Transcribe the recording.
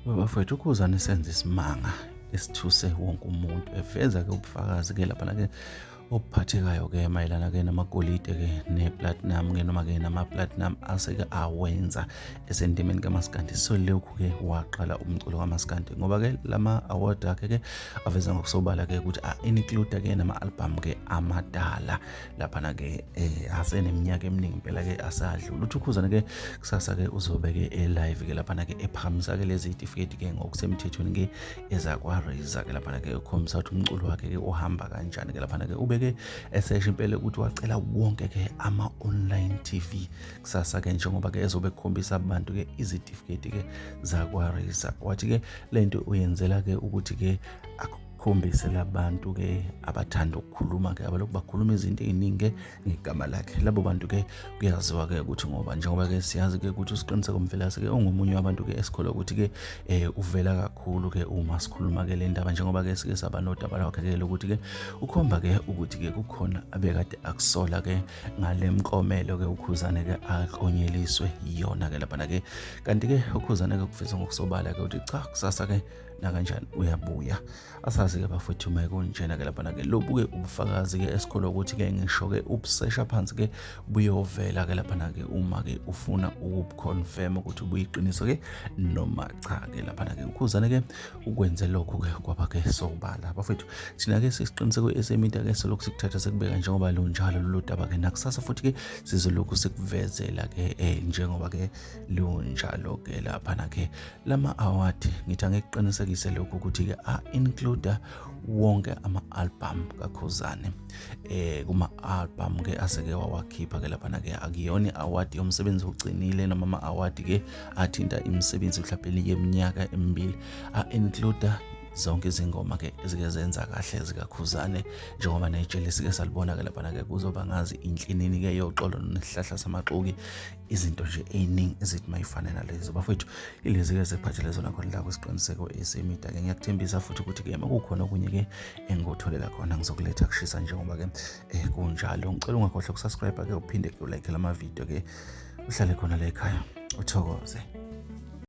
Bafowethu uKhuzani senza isimanga esithuse wonke umuntu eveza-ke ubufakazi-ke laphana-ke obuphathekayo-ke mayelana-ke namagolide-ke ne-platinum-ke noma-ke nama-platinum aseke awenza esendimeni kamaskandi. Selokhu-ke waqala umculo kamaskandi, ngoba-ke lama-award akhe-ke aveza ngokusobala-ke ukuthi a-include-ke nama-album-ke amadala laphana-ke aseneminyaka eminingi impela-ke asadlula. Uthi uKhuzani-ke kusasa-ke uzobe-ke e-live-ke laphana-ke ephakamisa-ke lezi zitifiketi-ke ngokusemthethweni-ke ezakwa-Raiza-ke laphana-ke ukhombisa ukuthi umculo wakhe-ke uhamba kanjani-ke laphana-ke. Ubeke esesho impela ukuthi wacela wonke-ke ama-online TV kusasa-ke njengoba-ke ezobe ekhombisa abantu-ke izitifiketi-ke zakwa-Raiza. Wathi-ke lento uyenzela-ke ukuthi-ke akukhombise labantu-ke abathanda ukukhuluma-ke abalokhu bakhuluma izinto ey'ningi-ke ngegama lakhe. Labo bantu-ke kuyaziwa-ke ukuthi ngoba njengoba-ke siyazi-ke ukuthi uSiqiniseko Mvelase-ke ungomunye wabantu-ke esikholwa ukuthi-ke uvela kakhulu-ke uma sikhuluma-ke le ndaba, njengoba-ke sike saba nodaba lwakhe-ke lokuthi-ke ukhomba-ke ukuthi-ke kukhona abekade akusola-ke ngale mklomelo-ke uKhuzane-ke aklonyeliswe yona-ke laphana-ke. Kanti-ke uKhuzane-ke kuveza ngokusobala-ke ukuthi cha, kusasa-ke nakanjani uyabuya. Asazi-ke bafowethu uma kunjena-ke laphana-ke. Lobu-ke ubufakazi-ke esikholwa ukuthi-ke ngisho-ke ubusesha phansi-ke buyovela-ke laphana-ke uma-ke ufuna ukubuconfirm ukuthi buyiqiniso-ke noma cha-ke laphana-ke. UKhuzane-ke ukwenze lokhu-ke kwaba-ke sobala. Bafowethu thina-ke sisiqiniseko esemida-ke selokhu sikuthatha sekubeka njengoba lunjalo lolu daba-ke, nakusasa futhi-ke sizolokhu sikuvezela-ke njengoba-ke lunjalo-ke laphana-ke. Lama award ngithi angikuqinisekise lokhu ukuthi-ke a-include wonke ama-album kaKhuzane kuma-album ke aseke wawakhipha ke laphana ke. Akuyona i-award yomsebenzi ogcinile noma ama-award ke athinta imisebenzi mhlawumbe yeminyaka emibili, a-include zonke izingoma ke ezike zenza kahle zikaKhuzane, njengoba nejele sike salibona ke laphana ke kuzoba ngazi inhlinini ke yoxolo nesihlahla samaxoki, izinto nje ey'ningi ezithi mayifane nalezo. Bafowethu ilezi-ke ziphathele zona khona la kwisiqiniseko esemida-ke. Ngiyakuthembisa futhi ukuthi-ke uma kukhona okunye-ke engikutholela khona ngizokuletha kushisa njengoba-ke kunjalo. Ngicela ungakhohlwa ukusubscribe-ke uphinde ulike lama video-ke, uhlale khona la ekhaya uthokoze.